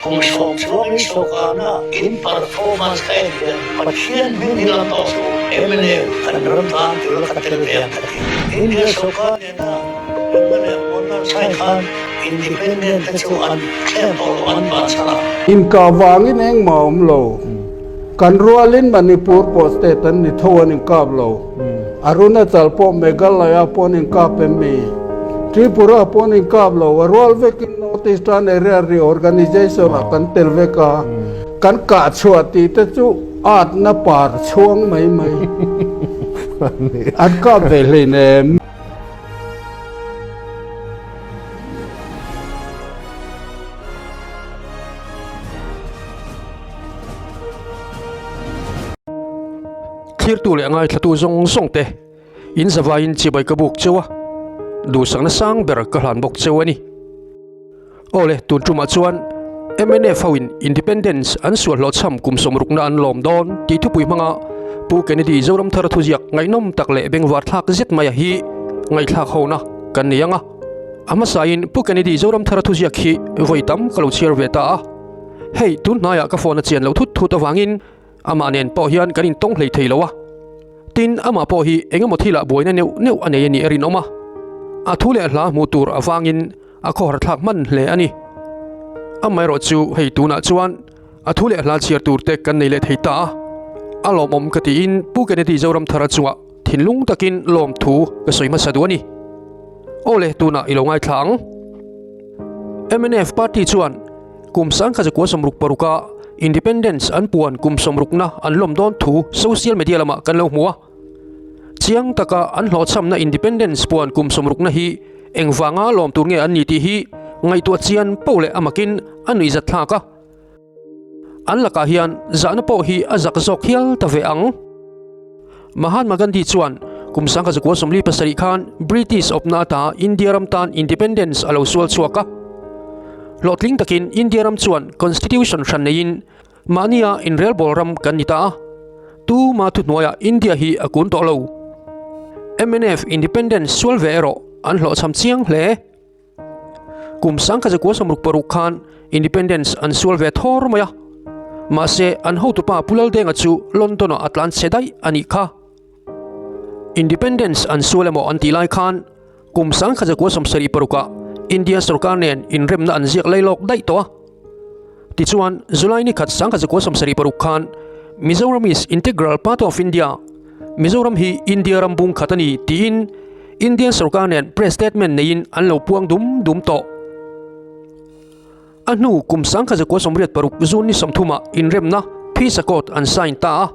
Kum 10 chuangin sawrkarna in performance ka en hian Pathian hming hi lam tawh suh u. Mnf kan ram tan tura ka tel ve ang ka ti. India sawrkar nena remna leh muanna an sign khan independent te chu an thleng tawh lo an bansan a. Inkah vangin engmah a awm lo. Kan rualin Manipur pawh state an ni tho an inkap lo. Arunachal pawh Meghalaya pawh an inkap em mi? Tripura pawh an inkap lo. A rual vekin North Eastern Area Reorganisation ah kan tel vek a, kan kah chhuah tih te chu atna par chhuang mai mai an kap ve hleinem. Thlirtu leh ngaithlatu zawng zawng te in zavaiin chibai ka buk cheu a, duhsakna sang ber ka hlan bawk cheu a ni. Aw le, tun tumah chuan mnf ho in Independence an sual hlawhchham kum sawmrukna an lawm dawn tih thupui hmanga Pu Kennedy Zoramthara thuziak ngaihnawm tak leh bengvar thlak zet maia hi ngaihthlak hona kan nei ang a. A hmasain Pu Kennedy Zoramthara thuziak hi vawi tam ka lo chhiar ve ta a, hei tun hnaiah ka phone a chian loh thut thut avangin Amah nen pawh hian kan intawng hlei thei lo a, tin amah pawh hi eng emaw thilah buaina neuh neuh a nei a nih a rinawm a, a thu leh hla hmuh tur avangin a khawhar thlak hman hle a ni. Amaherawh chu hei tunah chuan a thu leh hla chhiar tur te kan nei leh thei ta a, a lawmawm ka tiin Pu Kennedy Zoramthara chungah thinlung takin lawmthu ka sawi hmasa duh a ni. Aw le, tunah i lo ngaithla ang. Mnf party chuan kum 1966-a Independence an puan kum sawmrukna an lawm dawn thu social media lamah kan lo hmu a. Chiang taka an hlawhchhamna Independence puan kum sawmrukna hi engvanga lawm tur nge an ni tih hi ngaihtuah chian poh leh amakin a nuihzat thlak a. An lakah hian zahna pawh hi a zak zawk hial ta ve ang. Mahatma Gandhi chuan kum 1947 khan British awpna ata India ram tan Independence a lo sual chhuak a. Hlawhtling takin India ram chuan Constitution hran neiin mahnia inrelbawl ram kan ni ta a. Tuma thuhnuaiah India hi a kun tawh lo. Mnf Independence sual ve erawh an hlawhchham chiang hle. Kum 1966 khan Independence an sual ve thawr mai a, mahse an hotupa Pu Laldenga chu London-ah a tlan chhe daih a nih kha. Independence an sual emaw an tih lai khan kum 1976-ah India sorkar nen inremna an ziak lailawk daih tawh a. Tichuan, July ni khat 1976 khan Mizoram is integral part of India, Mizoram hi India ram bung khat a ni tiin Indian sorkar nen press statement neiin an lo puang dum dum tawh. A hnu kum 1986 June ni 30 ah inremna Peace Accord an sign ta a,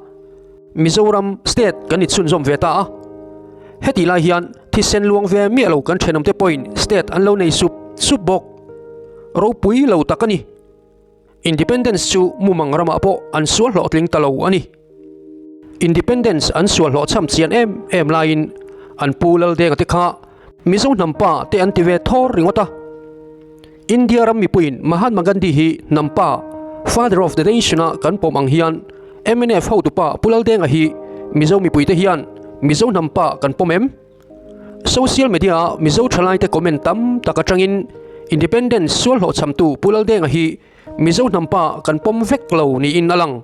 Mizoram state kan inchhunzawm ve ta a. Hetih lai hian thisen luang ve miah lo kan thenawmte pawhin state an lo nei sup sup bawk. Ropui lo tak a ni. Independence chu mumang ramah pawh an sual hlawhtling ta lo a ni. Independence an sual hlawhchham chian em em laiin an pu Laldenga te kha Mizo hnampa te an ti ve thawr ringawt a. India ram mipuiin Mahatma Gandhi hi hnampa, Father of the Nation, a kan pawm ang hian mnf hotupa Pu Laldenga hi Mizo mipuite hian Mizo hnampa kan pawm em? Social media-a Mizo thalaite comment tam tak atangin Independence sual hlawhchhamtu Pu Laldenga hi Mizo hnampa kan pawm vek lo niin a lang.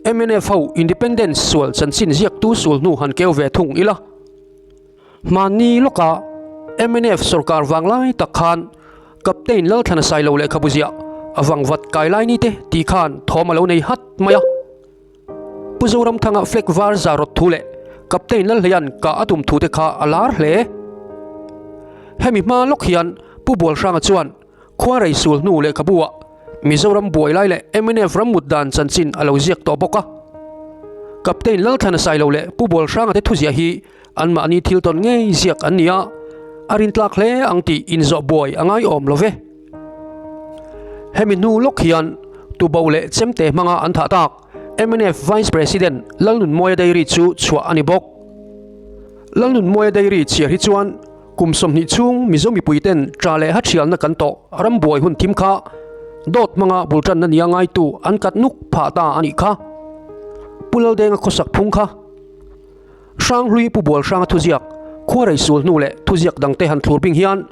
Mnf ho Independence sual chanchin ziaktu sul hnu han keu ve thung ila. Hmanni lawka mnf sorkar vanglai tak khan Captain Lalthlana Sailo lehkhabu ziah a vangvat kai lai ni te tih khan thawm a lo nei hat mai a. Pu Zoramthanga flag var za rawt thu leh Captain Lalhleia'n kah a tum thu te kha a lar hle. Hemi hma lawk hian Pu Bualhranga chuan Khuarei sul hnu lehkhabu ah Mizoram buai lai leh mnf ram mut dan chanchin a lo ziak tawh bawk a. Captain Lalthlana Sailo leh Pu Bualhranga te thuziah hi anmahni thil tawn ngei ziak an ni a, a rintlak hle ang tih inzawh buai a ngaiawm lo ve. Hemi hnu lawk hian Tubo leh Chemte hmanga an thah tak mnf Vice President Lalnunmawia Dairy chu chhuah a ni bawk. Lalnunmawia Dairy chhiar hi chuan kum 20 chhung Mizo mipuiten ṭa leh hathialna kan tawh rambuai hun thim kha dawt hmanga bul ṭanna nia ngaitu an kat nuk phah ta a nih kha. Pu Laldenga khawsak phung kha. Hranghlui Pu Bualhranga thuziak, Khuarei sul hnu leh thuziak dangte han thlur bing hian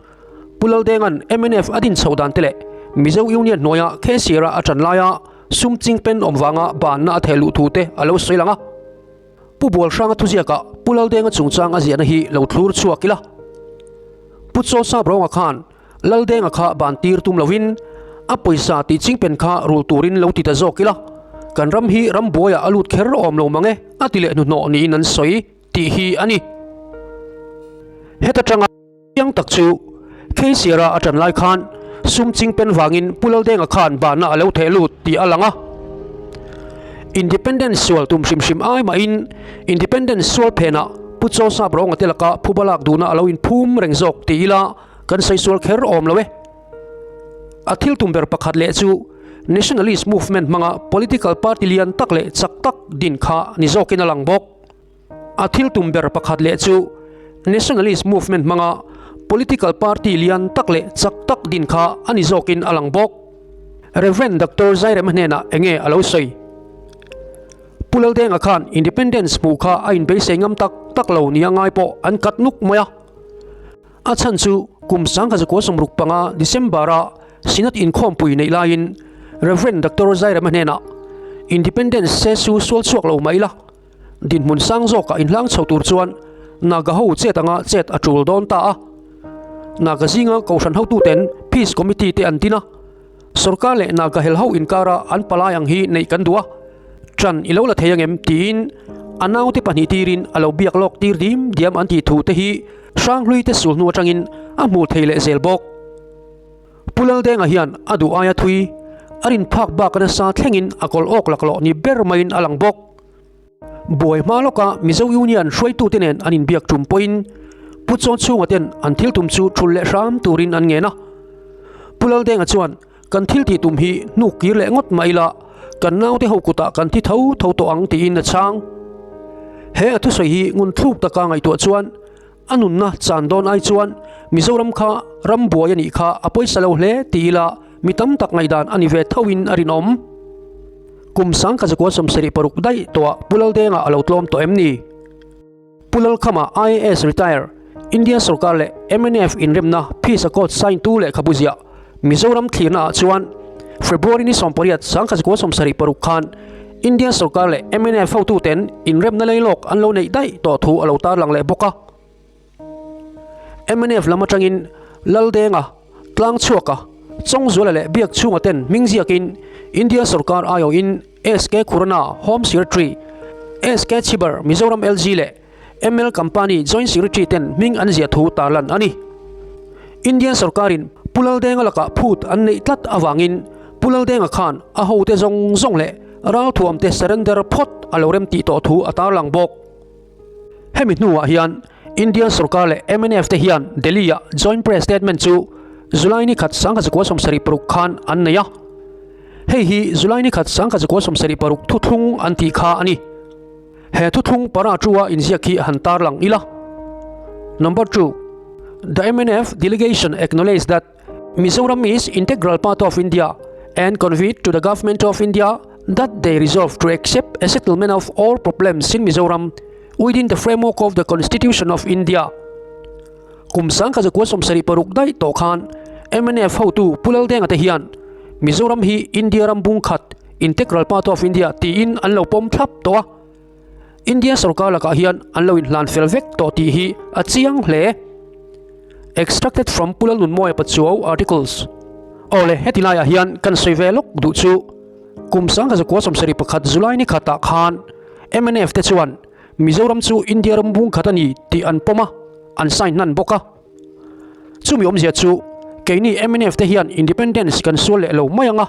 Pu Laldenga'n mnf a din chhoh dan te leh Mizo Union hnuaia Khesira a ṭan laia sum chingpen awm vanga banna a theh luh thu te a lo sawi lang a. Pu Bualhranga thuziakah Pu Laldenga chungchang a ziahna hi lo thlur chhuak ila. Pu Chawlsap Rawnga khan Laldenga kha ban tir tum lovin a pawisa tih chingpen kha rul turin lo ti ta zawk ila, kan ram hi rambuaiah a lut kher awm lo mang e a ti leh hnuhnawh niin an sawi tih hi a ni. Heta tanga chiang tak chu Kheisiara a tan lai khan sum chingpen vangin Pu Laldenga khan banna a lo theh lut tih a lang a. Independence sual tum hrim hrim ai mahin Independence sual phenah Pu Chawlsap Rawnga te laka phuba lak duhna a lo inphum reng zawk ti ila kan sawi sual kher awm lo e. A thil tum ber pakhat leh chu Nationalist movement hmanga political party lian tak leh chak tak din kha ni zawkin a lang bawk. A thil tum ber pakhat leh chu Nationalist movement hmanga political party lian tak leh chak tak din kha a ni zawkin a lang bawk. Rev. Doctor Zairema hnenah enge a lo sawi? Pu Laldenga khan Independence hmuh kha a inbeisei ngam tak tak lo nia ngai pawh an kat nuk mai a. A chhan chu kum 1965 December-a Synod inkhawmpui neih laiin Rev. Doctor Zairema hnenah Independence se su sual chhuak lo mai la, dinhmun sang zawkah inhlang chho tur chuan Naga ho chet anga chet a tul dawn ta a. Naga zinga kohhran hotuten Peace Committee te an din a. Sorkar leh Naga hel ho inkara an palai ang hi neih kan duh a, ṭan i lo la thei angem tiin a naute pahnih tirin a lo biak lawk tir dim diam an tih thu te hi Hranghlui te sul hnu aṭangin a hmuh thei leh zel bawk. Pu Laldenga hian a duh aia thui a rin phak bak a nasa thlengin a kawl awk laklawh ni ber maiin a lang bawk. Buai hma lawka Mizo Union hruaitute nen an inbiak tum pawhin Pu Chawnchhunga ten an thil tum chu thul leh hram turin an ngen a. Pu Laldenga chuan kan thil tih tum hi hnuk kir leh ngawt mah ila kan naute ho kutah kan thi tho tho tawh ang tiin a chhang. He a thusawi hi ngun thluk taka ngaihtuah chuan a nunna chan dawn ai chuan Mizoram kha ram buai a nih kha a pawisa lo hle ti ila mi tam tak ngaihdan a ni ve thoin a rinawm. Kum 1976 daih tawhah Pu Laldenga a lo tlawm tawh em ni? Pu Lalkhama IAS retire, India sorkar leh mnf inremna Peace Accord sign tu lehkhabu ziah Mizoram thlirna ah chuan February ni 18 1976 khan India sorkar leh mnf hotuten inremna leilawk an lo neih daih tawh thu a lo tarlang leh bawk a. Mnf lam atangin Laldenga, Tlangchhuaka, Chawngzuala leh Biakchhunga ten hming ziakin India sorkar aiawhin SK Khurana, Home Secretary, SK Chhibar, Mizoram LG leh ML Kampani, Joint Secretary ten hming an ziah thu tarlan a ni. Indian sorkarin Pu Laldenga lakah phut an neih tlat avangin Pu Laldenga khan a hote zawng zawng leh ralthuamte surrender phawt a lo remtih tawh thu a tarlang bawk. Hemi hnuah hian Indian sorkar leh mnf te hian Delhi-ah Joint Press Statement chu July ni khat 1976 khan an nei a. Hei hi July ni khat 1976 thuthlung an tih kha a ni. He thuthlung para tua inziak hi han tarlang ila. Number 2. The mnf delegation acknowledged that Mizoram is integral part of India and conveyed to the Government of India that they resolve to accept a settlement of all problems in Mizoram within the framework of the Constitution of India. Kum 1976 daih tawh khan mnf hotu Pu Laldenga te hian Mizoram hi India ram bung khat, integral part of India, tiin an lo pawm thlap tawh a. India sorkar lakah hian an lo inhlan fel vek tawh tih hi a chiang hle. Extracted from Pu Lalnunmawia Pachuau articles. Awle, heti laiah hian kan sawi ve lawk duh chu kum 1971 July ni khatah khan mnf te chuan Mizoram chu India ram bung khat a ni tih an pawm a, an sign hnan bawk a. Chumi awmzia chu keini mnf te hian independence kan sual leh lo mai ang a.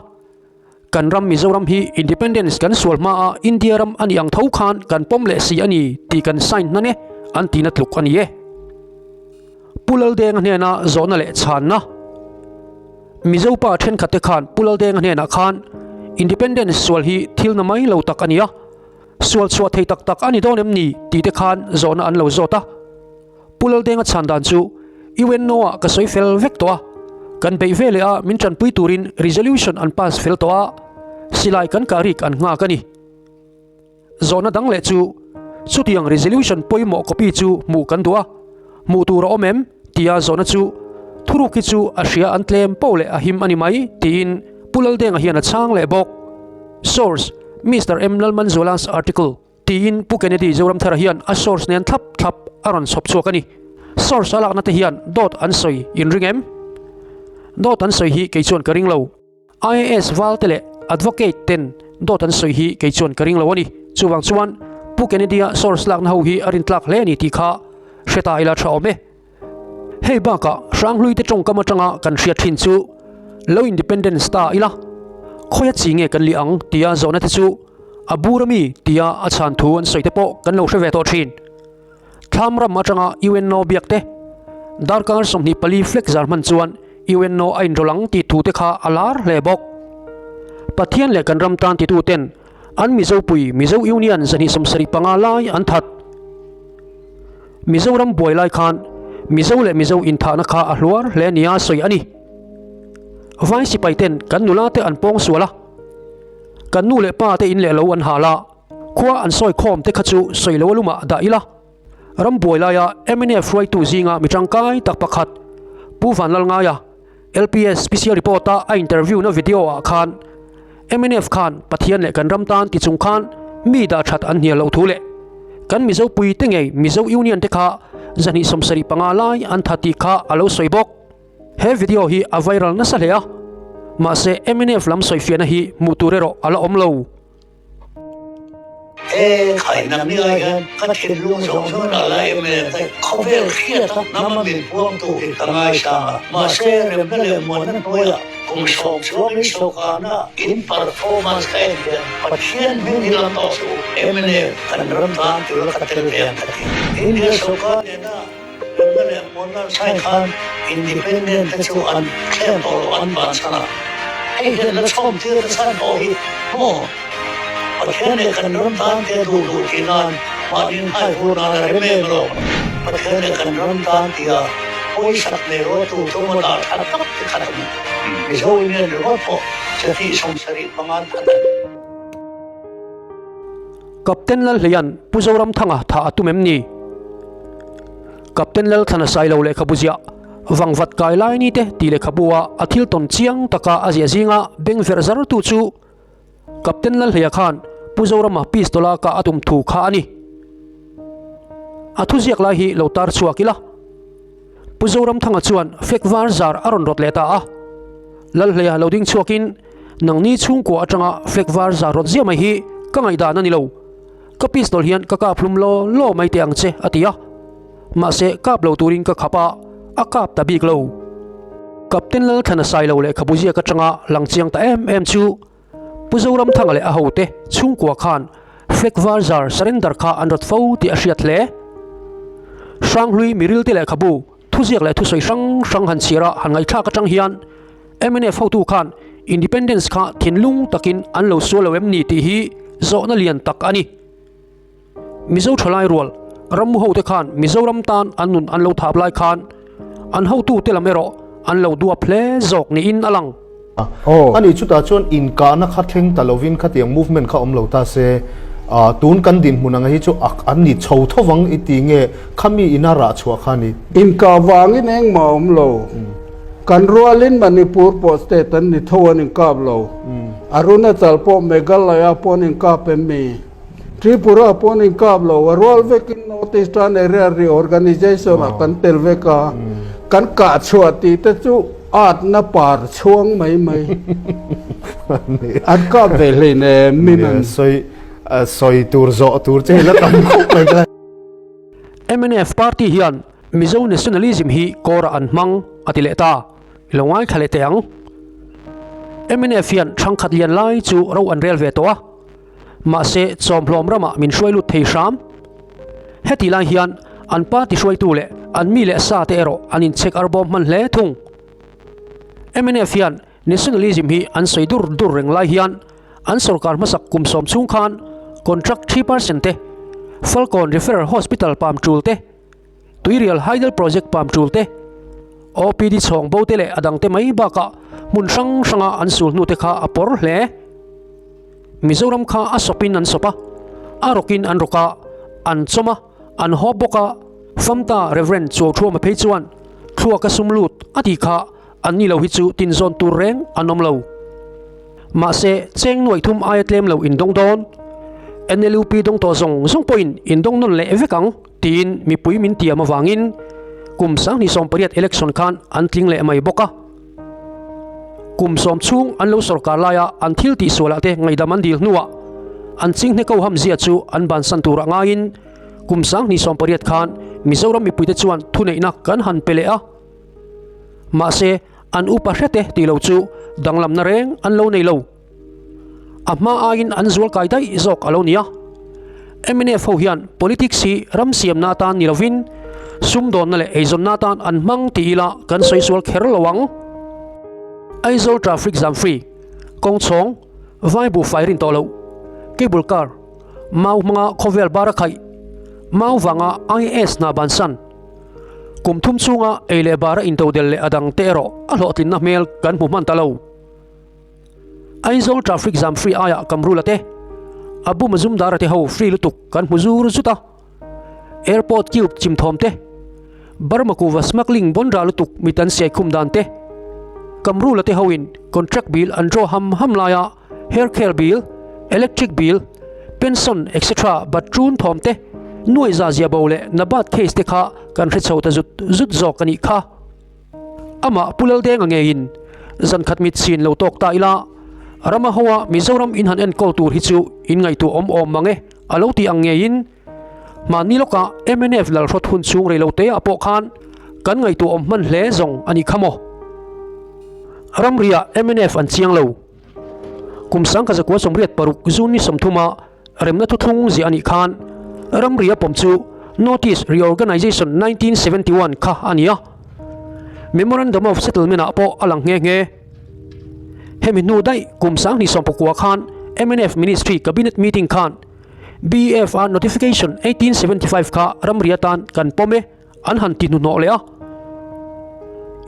Kan ram Mizoram hi Independence kan sual hma a India ram a nih ang tho khan kan pawm leh si a ni tih kan sign hnan e an tihna tluk a ni e. Pu Laldenga hnena zawhna leh chhanna Mizo pa thenkhat te khan Pu Laldenga hnenah khan Independence sual hi thil na mai lo tak a ni a, sual chhuah thei tak tak a ni dawn em ni tih te khan zawhna an lo zawt a. Pu Laldenga chhan dan chu UNO ah ka sawi fel vek tawh a, kan beih ve leh a min tanpui turin resolution an pass fel tawh a, silai kan kah rik an nghak a ni. Zawhna dang leh chu chutiang resolution pawimawh copy chu hmuh kan duh a, hmuh tur a awm em? tia zawhna chu. Thuruk hi chu a hria an tlem poh leh a him a ni mai, tiin Pu Laldenga hian a chhang leh bawk. Source, Mister M Lalmanzuala's article tiin Pu Kennedy Zoramthara hian a source nen thlap thlap a rawn chhawp chhuak a ni. Source a lakna te hian dawt an sawi in ring em? Dawt an sawi hi kei chuan ka ring lo. IAS val te leh Advocate ten dawt an sawi hi kei chuan ka ring lo a ni. Chuvang chuan Pu Kennedy-a source lakna ho hi a rintlak hle a ni tih kha hre ta ila tha awm e. Hei bakah Hranghlui te tawngkam atanga kan hriat thin chu lo independence ta ila khawia chi nge kan lih ang tia zawhna te chu a bur ami tia a chhan thu an sawi te pawh kan lo hre ve tawh thin. Thlam ram atanga UNO biak te darkar 24 flag zar hman chuan UNO a inrawlh ang tih thu te kha a lar hle bawk. Pathian leh kan ram tan titu ten an Mizo pui Mizo Union 275 lai an that. Mizoram buai lai khan Mizo leh Mizo inthahna kha a hluar hle nia sawi a ni. Vai sipai ten kan nula te an pawng sual a, kan nu leh pa te in leh lo an hal a, khua an sawi khawm te kha chu sawi lo a lumah dah ila. Ram buai laia mnf hruaitu zinga mi tangkai tak pakhat Pu Vanlalngaia, LPS Special Report a a interview na video ah khan mnf khan Pathian leh kan ram tan ti chung khan mi dah that an hnial loh thu leh kan Mizo pui te ngei Mizo Union te kha 275 lai an tha tih kha a lo sawi bawk. He video hi a viral nasa hle a, mahse mnf lam sawifiahna hi hmuh tur erawh a la awm lo. He khaina mi ai hian ka thinlung zawng zawng a la em em te khawvel hriat a hnam a min puangtu hi ka ngaisang a, mahse remna leh muanna hnuaiah kum sawm chuangin sawrkarna in performance ka en hian Pathian hming hi lam tawh suh u, mnf kan ram tan tura ka tel ve ang ka ti. India sawrkar nena remna leh muanna an sign khan independent te chu an thlem tawh lo an bansan a, hei hian la chhawm tir te chhan pawh hi maw? Pathian leh kan ram tan te duh duh tih nan mahni hai hur nan a rem em lo. Pathian leh kan ram tan tia pawisak nei ruatu chunga dah tha tak te khat a ni. Mizo Union ringawt pawh chatih 70 pangan khat a ni. Captain Lalhleia'n Pu Zoramthanga thah a tum em ni? Captain Lalthlana Sailo lehkhabu ziah Vangvat kai lai ni te tih lehkhabu a a thil tawn chiang taka a ziah zinga beng verh zar tu chu Captain Lalhleia khan Pu Zorama pistol a kah a tum thu kha a ni. A thuziak lai hi lo tar chhuak ila. Pu Zoramthanga chuan flag var zar a rawn rawt leh ta a. Lalhleia lo ding chhuakin nangni chhungkua atanga flag var zar rawt ziah mai hi ka ngaihdan a ni lo. Ka pistol hian ka kap hlum law law mai teh ang che a ti a. Mahse kap lo turin ka khap a, a kap ta bik lo. Captain Lalthlana Sailo lehkhabu ziak atanga lang chiang ta em em chu Pu Zoramthanga leh a hote chhungkua khan flag var zar surrender kha an rawt fo tih a hriat hle. Hranghlui mirilte lehkhabu thuziak leh thusawi hrang hrang han chhiar a han ngaihthlak atang hian mnf hotu khan Independence kha thinlung takin an lo sual lo em ni tih hi zawhna lian tak a ni. Mizo thalai rual rammu hote khan Mizoram tan an nun an lo thap lai khan an hotute lam erawh an lo duap hle zawk niin a lang. Ani chutah chuan inkahna kha thleng ta lovin khatiang movement kha awm lo ta se, tun kan dinhmun anga hi chu an ni chho tho vang i ti nge khami ina rah chhuah kha a ni. Inkah vangin engmah awm lo. Kan rualin Manipur pawh state an ni tho an inkap lo. Arunachal pawh Meghalaya pawh an inkap em mi? Tripura pawh an inkap lo, a rual vekin North Eastern Area Reorganisation ah kan tel vek a, kan kah chhuah tih te chu atna par chhuang mai mai an kap ve hlein em min an. Sawi sawi tur zawh tur che hi la tam khawp mai ka. Mnf party hian Mizo nationalism hi kawrah an hmang a ti leh ta. I lo ngaithla leh teh ang. Mnf hian thangkhat lian lai chu ro an rel ve tawh a. Mahse, chawmhlawm ramah min hruai lut thei hram. Heti lai hian an party hruaitu leh an mi leh sa te erawh an inchhek arbawm hman hle thung. Mnf hian nationalism hi an sawi dur dur reng lai hian an sorkar hmasak kum sawm chhung khan contract 3% te, Falkawn Referral Hospital pam tul te, Tuirial Hydel Project pam tul te, OPD chhawng bo te leh a dangte mai bakah hmun hrang hranga an sul hnu te kha a pawr hle. Mizoram kha a sawpin an sawp a, a rawkin an rawk a, an chawm a, an haw bawk a. Famta Rev. Chuauthuama phei chuan. Thluaka sum lut a tih kha an ni lo hi chu tinzawn tur reng an awm lo. Mahse, cheng nuaih thum aia tlem lo indawng dawn. NLUP dawng tawh zawng zawng pawhin indawng nawn leh vek ang tiin mipui min tiam avangin kum 2018 election khan an tling leh mai bawk a. Kum sawm chhung an lo sawrkar laia an thil tihsualah te ngaihdam an dil hnuah an chinghne ko hamzia chu an bansan turah ngaiin kum 2018 khan Mizoram mipuite chuan thuneihna kan han pe leh a. Mahse, an upa hrete tih lo chu danglamna reng an lo nei lo. A hma aiin an zual kai daih zawk a lo ni a. Mnf ho hian politics hi ram siamna atan ni lovin sumdawnna leh eizawnna atan an hmang ti ila kan sawi sual kher lo ang. Aizawl traffic jam free, kawng chhawng, vai buhfai rin tawh loh, cable car, mau hmanga khawvel bar a khaih, mau vanga IAS hna bansan, Kum thum chhunga ei leh bara intodel leh a dangte erawh a hlawhtlinna hmel kan hmu hman ta lo. Aizawl traffic jam free aiah Kamrula te, Abu Mazumdara te ho free lutuk kan hmu zur zut a. Airport cube chim thawm te, Burma kuva smuggling bawn ra lutuk mit an siai khum dan te, Kamrula te hoin contract bill an draw ham ham laia hair care bill, electric bill, pension etc bat ṭun thawm te, nuai za zia bo leh Nabat case te kha kan hre chho ta zut zut zawk a nih kha. Amah Pu Laldenga ngeiin zan khat mit chin lo tawk ta ila, Rama hoa Mizoram in han enkawl tur hi chu in ngaihtuah awm awm mang e a lo tih ang ngeiin mahni lawkah mnf lalhrawt hun chhung rei lo te ah pawh khan kan ngaihtuah awm hman hle zawng a nih kha maw. Ramriah mnf an chiang lo. Kum 1986 June ni 30 a remna thuthlung ziah a nih khan ramri a pawm chu Notice Reorganisation 1971 kha a ni a. Memorandum of Settlement ah pawh a lang nghe nghe. Hemi hnu daih kum 2019 khan mnf Ministry Cabinet Meeting khan BFR Notification 1875 kha ramri atan kan pawm e an han ti hnuhnawh leh a.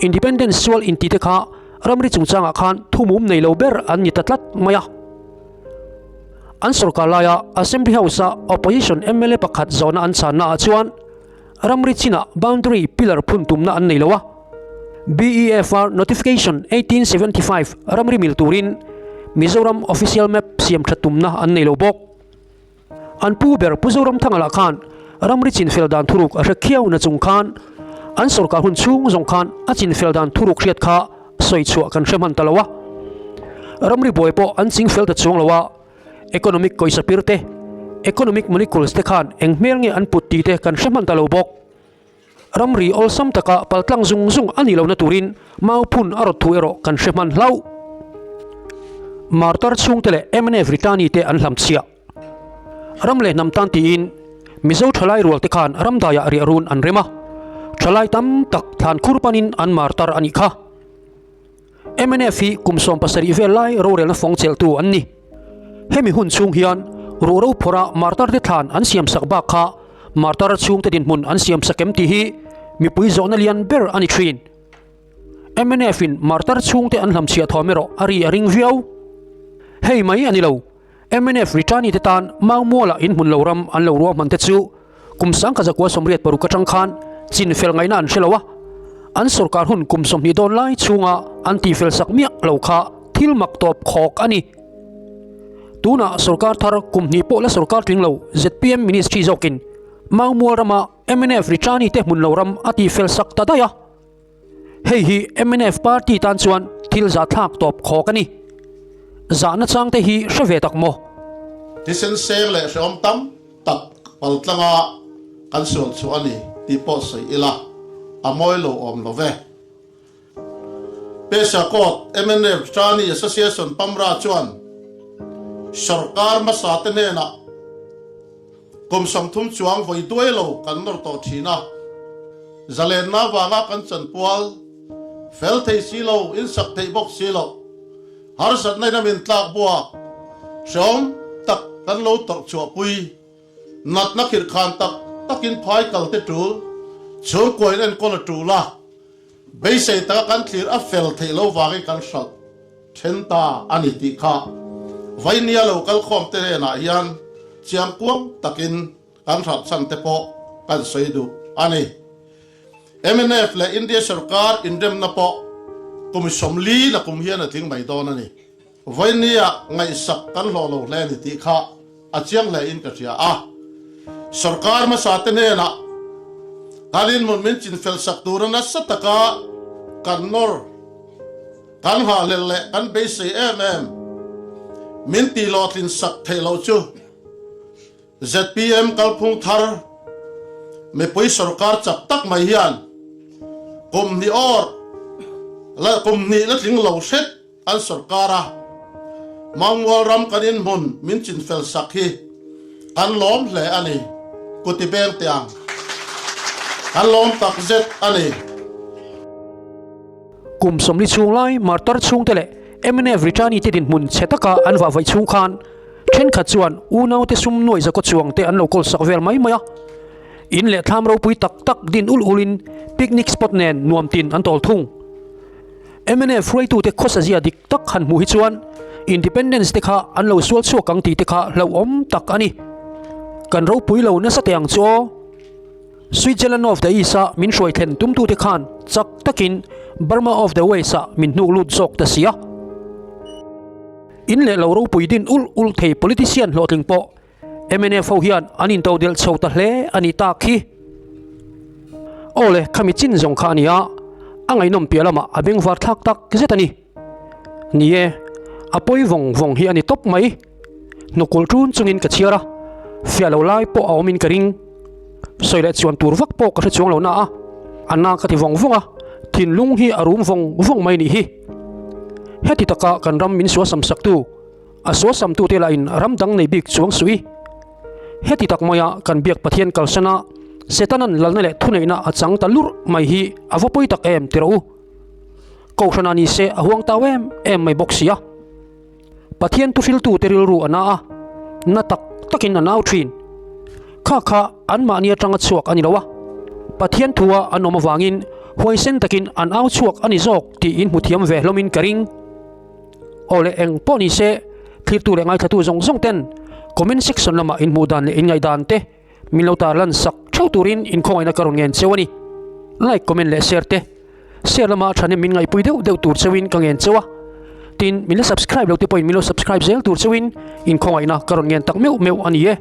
Independence sual inti te kha ramri chungchangah khan thumum nei lo ber an ni ta tlat mai a. An sorkar laia Assembly House-a Opposition mla pakhat zawhna an chhanna ah chuan ramri chinah boundary pillar phun tumna an nei lo a. BEFR Notification 1875 ramri mil turin Mizoram Official Map siam tha tumna an nei lo bawk. An pu ber Pu Zoramthanga lah khan ramri chinfel dan thuruk a hre khiau na chung khan an sorkar hun chhung zawng khan a chinfel dan thuruk hriat kha sawi chhuah kan hre hman ta lo a. Ramri buai pawh an chingfel ta chuang lo a, economic kawisa pir te, economic molecules te khan eng hmel nge an put tih te kan hre hman ta lo bawk. Ramri awlsam taka paltlang zung zung a nih lohna turin mau phun a rawt thu erawh kan hre hman hlauh. Martar chhungte leh mnf Ritani te an hlamchhiah. Ram leh hnam tan tiin Mizo thalai rual te khan ramdaiah riahrun an rem a, thalai tam tak thlan khur panin an martar a nih kha. Mnf hi kum 17 vel lai rorelna fawng chelhtu an ni. Hemi hun chhung hian ruhro phawrha martar te thlan an siamsak bak kha martar chhungte dinhmun an siamsak em tih hi mipui zawhna lian ber a ni thin. Mnf in martar chhungte an hlamchhiah thawm erawh a ri a ring viau. Hei mai a ni lo. Mnf Ritani te tan Maumuala inhmun lo ram an lo ruahman te chu kum 1986 atang khan chin fel ngaihna an hre lo a, an sorkar hun kum 20 dawn lai chhunga an tihfel sak miah lo kha thil mak tawp khawk a ni. Tunah sorkar thar kum hnih pawh la sorkar tling lo zpm Ministry zawkin Maumual rama mnf Ritani te hmun lo ram a tihfel sak ta daih a. Hei hi mnf party tan chuan thil zahthlak tawp khawk a ni. Zahna changte hi hre ve tak maw? Thisen seng leh hrehawm tam tak paltlanga kan sual chhuah a ni tih pawh sawi ila a mawi lo awm lo ve. Pesha Court mnf Trani Association Pamra chuan sawrkar hmasa te hnenah Kum 30 chuang vawi duai lo kan nawr tawh thin a, zalenna vanga kan chanpual fel thei si lo, insak theih bawk si lo, harsatna in a min tlak buak, hrehawm tak kan lo tawrh chhuahpui, natna khirhkhan tak takin phai kal te tul, chhungkua in enkawl a tul a, beisei taka kan thlir a fel theih lo vangin kan hralh. Then ta a ni tih kha Vainia lo kal khawm te hnenah hian chiangkuang takin kan hralh chhan te pawh kan sawi duh a ni. Mnf leh India sorkar inremna pawh kum 40 na kum hian a tling mai dawn a ni. Vawinia ngaihsak kan hlawh lo hle a ni tih kha a chiang hle in ka hria a. Sorkar hmasa te hnenah kan inhmun min chinfel sak tura nasa taka kan nawr, kan nghahhlelh leh kan beisei em em min tihhlawhtlin sak theih loh chu Zpm kalphung thar mipui sorkar chak tak mai hian kum hnih awr la kum hnih la tling lo hret an sorkar a, Mangmual ram kan inhmun min chinfel sak hi kan lawm hle a ni, kuti beng teh ang. Kan lawm tak zet a ni. Kum 40 chhung lai martar chhungte leh mnf Ritani te dinhmun chhe taka an vahvaih chhung khan thenkhat chuan unaute sum nuai zakaw chuang te an lo kawl sak vel mai mai a. In leh thlam ropui tak tak din ul ulin picnic spot nen nuam tin an tawl thung. Mnf hruaitute khawsazia dik tak han hmuh hi chuan Independence te kha an lo sual chhuak ang tih te kha hlauhawm tak a ni. Kan ropui lo nasa teh ang chu aw. Switzerland of the East-a min hruai thlen tumtute khan chak takin Burma of the West-ah min hnuk lut zawk ta si a. In leh lo ropui din ulh ulh thei politician hlawhtling pawh mnf ho hian an intodelh chho ta hle a nih tak hi. Aw le, khami chin zawng kha a ni a, a ngaihnawm piah lamah a bengvar thlak tak zet a ni. Ni e, a pawi vawng vawng hi a ni tawp mai. Hnukul ṭun chungin ka chhiar a, fiah lo lai pawh a awmin ka ring. Sawi leh chuan tur vak pawh ka hre chuang lo na a, a na ka ti vawng vawng a, thinlung hi a rum vawng vawng mai nih hi. Heti taka kan ram min suasam saktu, a suasamtute lahin ram dang nei bik chuang suh i. Heti tak maia kan biak Pathian kalsana Setana'n lalna leh thuneihna a chang ta lurh mai hi a va pawi tak em ti rawh u. Kohhranah ni se a huang tau em em mai bawk si a. Pathian thuhriltute rilru a na a, na tak takin a nau thin. Kha kha anmahni atanga chhuak a ni lo a, Pathian thua an awm avangin huaisen takin an au chhuak a ni zawk tih in hmu thiam ve hlawmin ka ring. Aw leh eng pawh ni se, thlirtu leh ngaithlatu zawng zawng ten comment section lamah in hmuh dan leh in ngaihdan te min lo tarlan sak theuh turin inkhawngaihna ka rawn ngen cheu a ni. Like, comment leh share te. Share lama thahnem min ngaihpui deuh deuh tur cheuhin ka ngen cheu a, tin min la subscribe lo te pawhin min lo subscribe zel tur cheuhin inkhawngaihna ka rawn ngen tak meuh meuh a ni e.